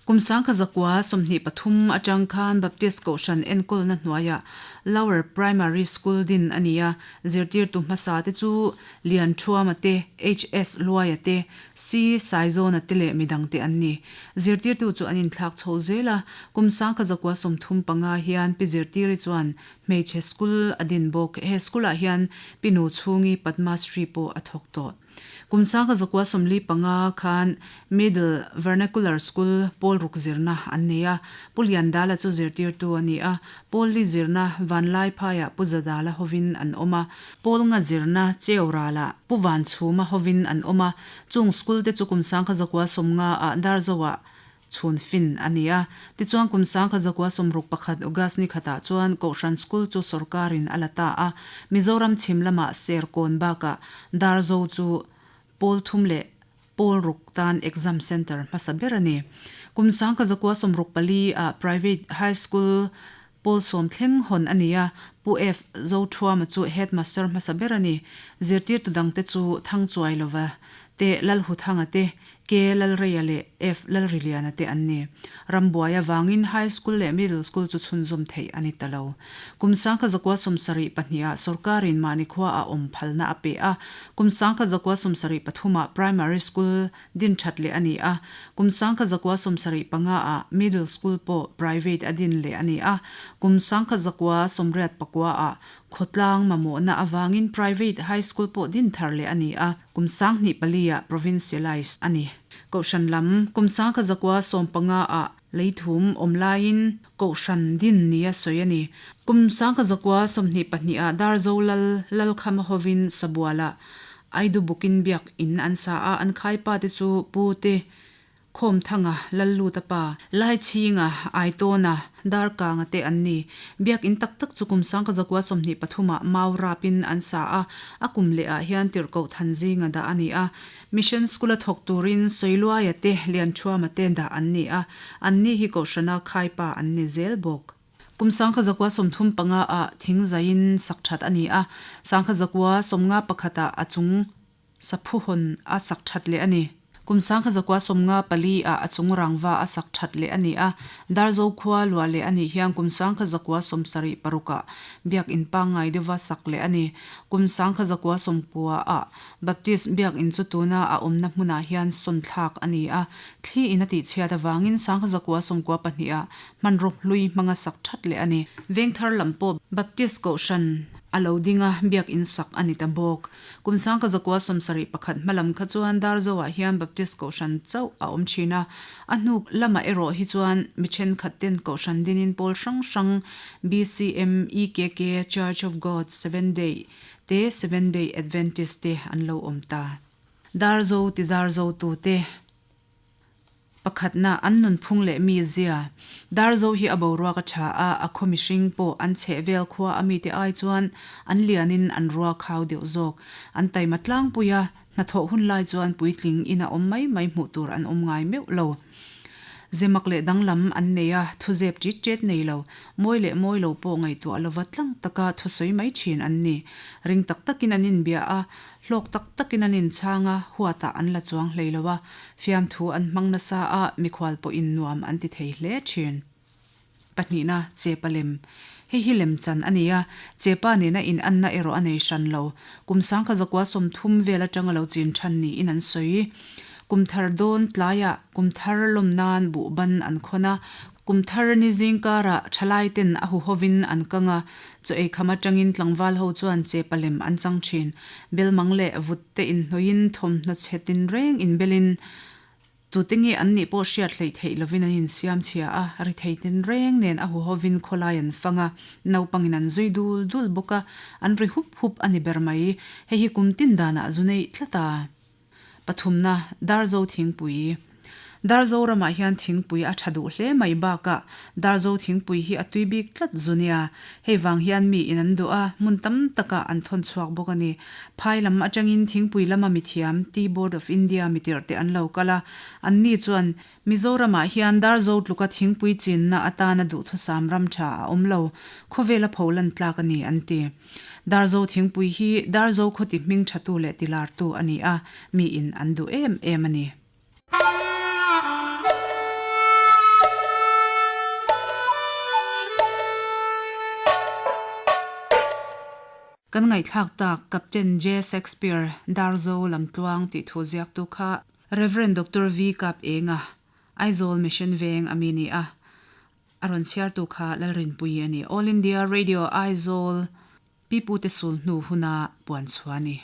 Kum sangkha zakua 23 atang khan Baptist Kohhran enkawlna hnuaiah Lower Primary School din a ni a, zirtirtu hmasa te chu Lian Thuama te, HS Luaia te, C Saizawna te leh midang te an ni. Zirtirtu chu an inthlak chho zel a, kum sangkha zakua 35 hian Pi Zirtiri chuan hmeichhe school a din bawk. He school-ah hian Pi Nu Chhungi Padma Shri pawh a thawk tawh. Kum 1945 khan Middle Vernacular School pawl ruk zirna an nei a, Pu Liandala chu zirtirtu a ni a, Pawl li zirna Vanlai phaiah Pu Zadala hovin an awm a, Pawl nga zirna Cheuralah Pu Vanchhuma hovin an awm a, chung school te chu kum 1950 ah Darzoah chhun fin a ni a. Tichuan kum 1961 August ni khatah chuan Kohhran School chu sorkarin a la ta a, Mizoram chhim lamah Serkawn bakah Darzo chu pawl thum leh pawl ruk tan exam centre hmasa ber a ni. Kum 1964 ah Private High School Pawl sawm thleng hawn a ni a, Pu F. Zothuama chu Headmaster hmasa ber a ni. Zirtirtu dangte chu Thangchuailova te, Lalhuthanga te, K. Lalreia leh F. Lalriliana te an ni. Rambuai avangin High School leh Middle School chu chhunzawm theih a ni ta lo. Kum 1972 ah sorkarin mahni khua a awm phalna a pe a, kum 1973 ah Primary School din that leh a ni a, kum 1975 ah Middle School pawh private a din leh a ni a, kum 1989 ah khawtlang mamawhna avangin private high school pawh din thar leh a ni a, kum 2004 ah provincialize a ni. Kohhran lam, kum 1915 ah leithum awm laiin Kohhran din nia sawi a ni. Kum 1922 ah Darzo Lal Lalkhama hovin Sabualah Aidu bukin biak in an sa a, an khaipa te chu Pu te Khawmthanga, Lalluta pa, Laichhinga, Aitawna, Darkanga te an ni. Biak in tak tak chu kum 1923 ah Mau rapin an sa a, a kum leh ah hian Tirhkoh Thanzinga dah a ni a. Mission School-a thawk turin Sawiluaia te, Lianṭhuama te dah an ni a, anni hi Kohhrana khaipa an ni zel bawk. Kum 1935 ah thing zaiin sak that a ni a, 1951 ah a chung saphuhawn a sak that leh a ni. Kum 1954 ah a chung rangva a sak that leh a ni a, Darzo khua luah leh a nih hian kum 1976 ah biakinn pangngai deuha sak leh a ni. Kum 1990 ah Baptist biakinn chu tuna a awmna hmunah hian sawn thlak a ni a, thli in a tihchhiat avangin 1992 ah hmanraw hlui hmanga sak that leh a ni. Vengthar lam pawh Baptist Kohhran a lo ding a, biakinn sak a ni ta bawk. Kum 1971 hmalam kha chuan Darzoah hian Baptist Kohhran chauh a awm thin a, a hnu lamah erawh hi chuan mi thenkhat ten Kohhran dinin pawl hrang hrang BCM, EKK, Church of God, Seventh Day, te Seventh Day Adventist te an lo awm ta. Darzo ti Darzo tu te pakhatna an nunphung leh mi zia. Darzo hi a boruak a tha a, a khaw mihring pawh an chheh vel khua a mite ai chuan an lianin an rua khau deuh zawk. An taima tlangpui a, hnathawh hun lai chuan puitling ina awm mai mai hmuh tur an awm ngai meuh lo. Zemak leh danglam an nei a, thuzep ṭit ṭet nei lo, mawi leh mawi lo pawh ngaihtuah lova tlang taka thusawi mai ṭhin an ni. Ring tak takin an inbia a, hlawk tak takin an inchhang a, huatah an la chuang hlei lo a, fiamthu an hmang nasa a, mikhual pawhin nuam an ti thei hle ṭhin. Pahnihna, Chepa lem. Hei hi lemchan a ni a, Chepa nena inanna erawh a nei hran lo. Kum 1930 vel atanga lo chin than niin an sawi. Kum thar dawn tlaiah kum thar lawm nan buhban an khawn a, kum thar ni zing karah thalaiten a huhovin an kang a, chaw eikham atangin tlangval ho chuan Chepa lem an chang thin. Belmang leh vut te inhnawihin thawmhnaw chhe tinreng inbelin Tute nge an nih pawh hriat hleih theih lovin an insiam chhia a, ri thei tinreng nen a huhovin khawlai an fang a, naupangin an zui dul dul bawk a, an ri hup hup a ni ber mai. Hei hi kum tin danah zu neih tlat a. Pathumna, Darzo thingpui. Darzo ramah hian thingpui a tha duh hle mai bakah Darzo thingpui hi a tui bik tlat zu nia. Hei vang hian mi in an duh a, hmun tam takah an thawn chhuak bawk a ni. Phai lam atangin thingpui lama mithiam Tea Board of India mitirhte an lo kal a, anni chuan Mizoramah hian Darzo tluka thingpui chinna atana duhthusam ram tha a awm lo, khawvela pholan tlak a ni an ti. Darzo thingpui hi Darzo khawti hming thatu leh tilartu a ni a, miin an duh em em a ni. Kan ngaihthlak tak Captain J. Shakespeare Darzo Lamtluang tih thu ziaktu kha Rev. Doctor V. Kap Enga, Aizawl Mission Veng a mi ni a, a rawn chhiartu kha Lalrinpuii a ni. All India Radio Aizawl Pipute sul hnu huna puan chhuah a ni.